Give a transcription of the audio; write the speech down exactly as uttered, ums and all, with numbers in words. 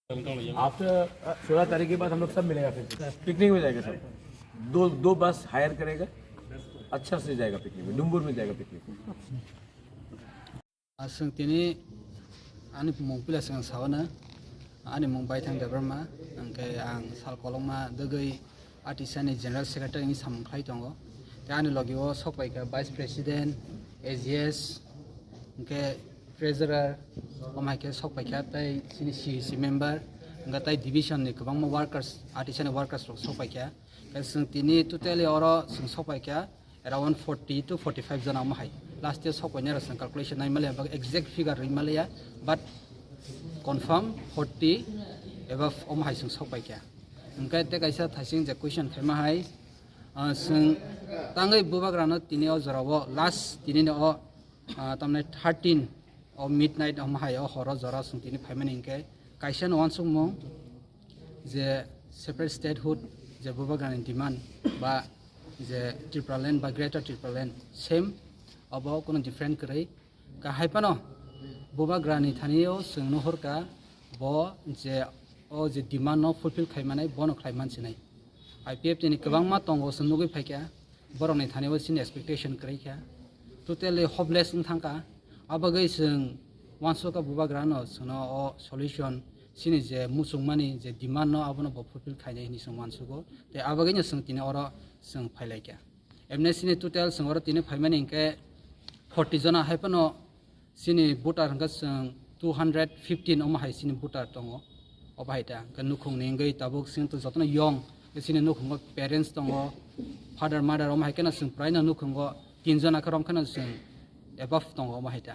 आफ्टर सोलह तारीख के बाद हम लोग सब मिलेगा फिर। पिकनिक में जाएगा सब। दो दो बस हायर करेगा, अच्छा से जाएगा पिकनिक में, डुम्बुर में जाएगा पिकनिक में। Aswng tini ani mung pila swkang sawana, ani mung Baithang Debbarma, hwnkhe ang sal kolokma dwgwi Atisani General Secretary ni samung khlai tongo. Tei ani logi o sok paikha Vice President, A G S, hwnkhe Treasurer, omo hai khe sok paikha tei chini C E C member, hwnkhe tei division ni kwbangma workers, Atisani workers rok sok paikha. Khe chwng tini totally oro chwng sok paikha around forty to forty-five jona omo hai. Last year sok painai rok chwng calculation nai maliya, exact figure rwi maliya, but confirm forty above omo hai chwng sok paikha. Hwnkhe tei kaisa thaising je question khaima hai, ah, chwng tangwi bubagrano tini o jorao last tini o, ah, tamni thirteen o midnight omo hai o horo jora chwng tini phaimani hwnkhe kaisa no uansukmung je separate statehood je bubagrani demand ba je Tipraland ba Greater Tipraland same, obo kuno different kwrwi. Kahai phano bubagrani thani o chwng nuhurkha bo je o je demand no fulfill khai manai bono khlai mansinai. I P F T ni kwbangma tongo chwng nugwi phaikha, borokni thani o chini expectation kwrwi kha, totally hopeless wng thangkha. Abagwi chwng uansukha bubagrano chwngno o solution chini je muchungmani je demand no abono bo fulfill khainai hinwi chwng uansugo. Tei abagwino chwng tini oro chwng phailaikha. Emne chini total chwng oro tini phaimani hwnkhe forty jona, hai phano chini voter hwnkhe chwng two hundred fifteen omo hai chini voter tongo. Obo hai ta hwnkhe nukhungni wngwi tabuk chwng to jotono yong, chini nukhungo parents tongo, father mother, omo hai kheno chwng praino nukhungo tin jona khe rom kheno chwng above tongo omo hai ta.